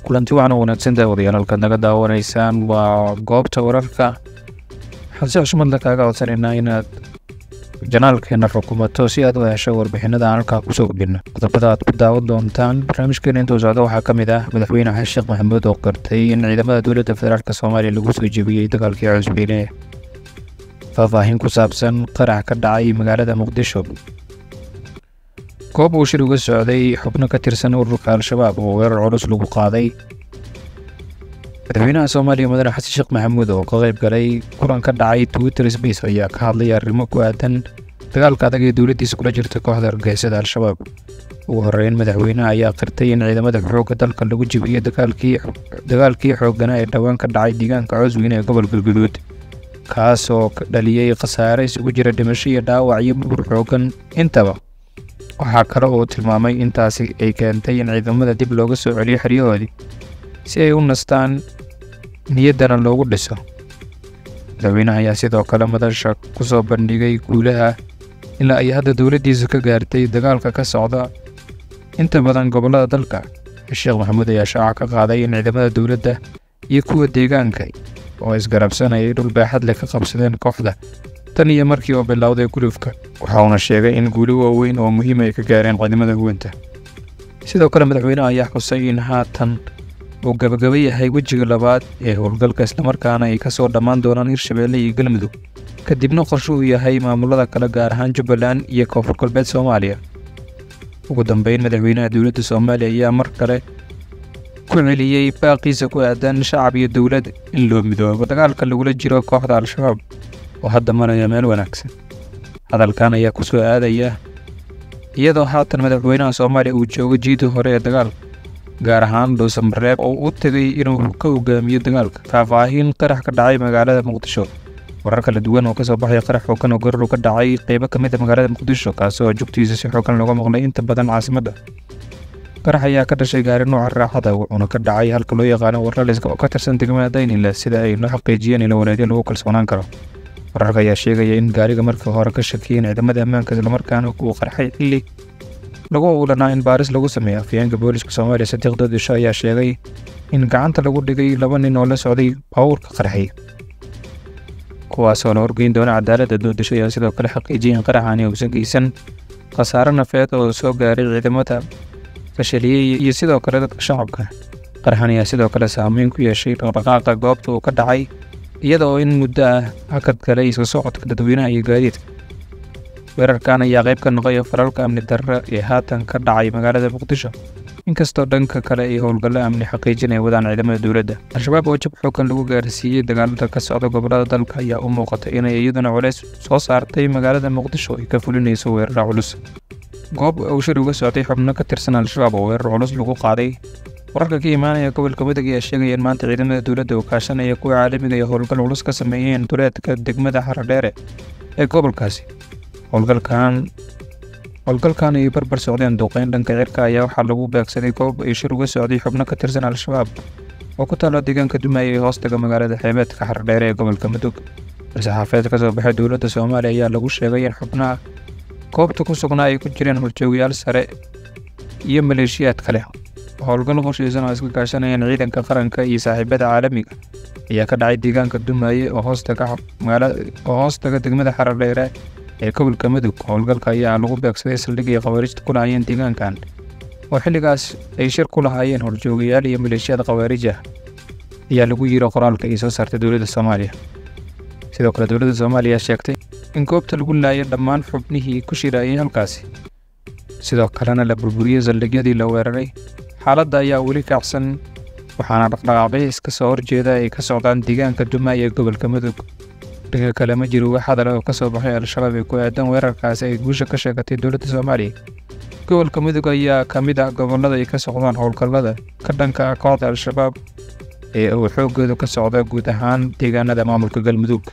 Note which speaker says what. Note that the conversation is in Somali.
Speaker 1: Kulanti wacan oo wanaagsan daawadayaal, halkaad naga daawanaysaan waa goobta wararka. Waxaan si xushmad leh kaaga codsanaynaa inaad janaalkeena rukumato si aad u hesho warbixinada aan halkaa kusoo gudbino. Qodobada aad ku daawan doontaan barnaamijkeena intuu socdo waxaa ka mid ah Madaxweyne Xasan Sheekh Maxamuud oo qirtay in ciidamada dowladda federaalk Soomaaliya lagu soo jebiyey dagaalkii Cusbeyne. Faahfaahin ku saabsan qarax ka dhacay magaalada Muqdisho. Goob uu shir uga socday xubno ka tirsan ururka Al-Shabaab oo weerar culus lagu qaaday. Madaxweynaha Soomaaliya Mudane Xasan Sheekh Maxamuud oo ka qayb galay kulan ka dhacay Twitter Space ayaa ka hadlay arrimo ku aadan dagaalka adag ee dowladdiisa kula jirta kooxda argagixisada Al-Shabaab. Ugu horreyn, madaxweynaha ayaa qirtay in ciidamada xoogga dalka lagu jebiyey dagaalkii xoogganaa ee dhowaan ka dhacay deegaanka Cosweyne ee gobolka Galguduud, kaasoo dhaliyey khasaare isugu jira dhimasho iyo dhaawac iyo burbur xooggan intaba. Waxaa kale oo tilmaamay intaasi ay keentay in ciidamada dib looga soo celiyo xeryahoodii si ay u nastaan, niyaddana loogu dhiso. Madaxweynaha ayaa sidoo kale madasha ku soo bandhigay guulaha ilaa ay hadda dowladdiisu ka gaartay dagaalka ka socda inta badan gobollada dalka. Sheekh Maxamuud ayaa shaaca ka qaaday in ciidamada dowladda iyo kuwa deegaanka oo isgarabsanayay dhul baaxad leh ka qabsadeen kooxda tan iyo markii uu bilowday gulufka, waxauna sheegay in guulo waaweyn oo muhiim ay ka gaareen ciidamada huwanta. Sidoo kale, madaxweynaha ayaa xusay in haatan uu gabagaba yahay wejiga labaad ee howlgalka, islamarkaana ay kasoo dhammaan doonaan Hirshabeelle iyo Galmudug, kadibna qorshe uu yahay maamulada kale, gaar ahaan Jubbaland iyo Koonfur Galbeed Soomaaliya. Ugu dambeyn, madaxweynaha dowladda Soomaaliya ayaa mar kale ku celiyey baaqiisa ku aadan shacab iyo dowlad in loo midoobo dagaalka lagula jiro kooxda Al-Shabaab oo hadda maraya meel wanaagsan. Hadalkan ayaa ku soo aadaya iyadoo haatan madaxweynaha Soomaaliya uu joogo jiidii hore ee dagaalka, gaar ahaan Dhuusamareeb oo u tegay inuu ka hogaamiyo dagaalka. Faahfaahin qarax ka dhacay magaalada Muqdisho. Warar kala duwan oo kasoo baxay qarax xoogan oo goor ka dhacay qeybo ka mid ah magaalada Muqdisho, kaasoo jugtiisa si xoogan looga maqlay inta badan caasimadda. Qarax ayaa ka dhashay gaari nooca raaxada, wuxuuna ka dhacay halka loo yaqaano Warlaliska oo ka tirsan degmada Daynile, sida ay noo xaqiijiyeen ilo wareedyo lagu kalsoonaan karo. Wararka ayaa sheegaya in gaariga markii hore ka shakiyeen ciidamada ammaanka, islamarkaana uu qarxay xilli lagu owlanaa in baaris lagu sameeyo. Afhayeenka booliska Soomaaliya Sadiiq Doodisho ayaa sheegay in gacanta lagu dhigay laba nin oo la socday baabuurka qarxay, kuwaasoo la horgeyn doona cadaaladda. Doodisho ayaa sidoo kale xaqiijiyay in qaraxani uusan geysan khasaare nafeed oo soo gaaray ciidamada fashaliyey iyo sidoo kale dadka shacabka. Qaraxan ayaa sidoo kale saameyn ku yeeshay dhaqdhaqaaqa goobta uu ka dhacay, iyada oo in muddo ah hakad galay isku socodka dadweynaha iyo gaadiidka. Weerarkan ayaa qayb ka noqoya falalka amni darro ee haatan ka dhacay magaalada Muqdisho, inkastoo dhanka kale ay howlgallo amni xaqiijin ay wadaan ciidamada dowladda. Al-Shabaab oo jab xoogan lagu gaarsiiyey dagaalada ka socda gobollada dalka ayaa u muuqata inay iyaduna culays soo saartay magaalada Muqdisho ay ka fulinayso weeraro culus. Goob uu shir uga socday xubno ka tirsan Al-Shabaab oo weerar culus lagu qaaday. Wararka ka imaanaya gobolka Mudug ayaa sheegaya in maanta ciidamada dowladda oo kaashanaya kuwa caalamiga ay howlgal culus ka sameeyeen duleedka degmada Haradheere ee gobolkaasi. Howlgalkan ay barbar socdeen duqeyn dhanka cirka ayaa waxaa lagu beegsaday goob ay shir uga socday xubno ka tirsan Al-Shabaab oo ku taala deegaanka Dumaaye ee hoostaga magaalada xeebeedka Haradheere ee gobolka Mudug. War-saxaafeed ka soo baxay dowladda Soomaaliya ayaa lagu sheegay in xubnaha goobta ku sugnaa ay ku jireen horjoogayaal sare iyo maleeshiyaad kale. Howlgal qorshaysan oo iska kaashanayeen ciidanka qaranka iyo saaxiibada caalamiga ayaa ka dhacay deegaanka Dumaaye oo hoostaga degmada Haradheere ee gobolka Mudug. Howlgalka ayaa lagu beegsaday saldhig ay khawaarijta ku lahaayeen deegaankan, oo xilligaas ay shir ku lahaayeen horjoogayaal iyo maleeshiyaad khawaarij ah, ayaa lagu yiri qoraalka ay soo saartay dowladda Soomaaliya. Sidoo kale, dowladda Soomaaliya ayaa sheegtay in goobta lagu laayay dhammaan xubnihii ku shirayay halkaasi, sidoo kalena la burburiyey saldhigyadii la weeraray. Xaaladda ayaa weli kacsan, waxaana dhaqdhaqaaqyo iska soo horjeeda ay ka socdaan deegaanka Dumaaye ee gobolka Mudug. Dhanka kale, ma jiro wax hadal oo ka soo baxay Al-Shabaab ee ku aadan weerarkaasi ay guusha ka sheegatay dowladda Soomaaliya. Gobolka Mudug ayaa ka mid ah gobollada ay ka socdaan howlgallada ka dhanka ah kooxda Al-Shabaab ee uu xooggoodu ka socda guud ahaan deegaanada maamulka Galmudug.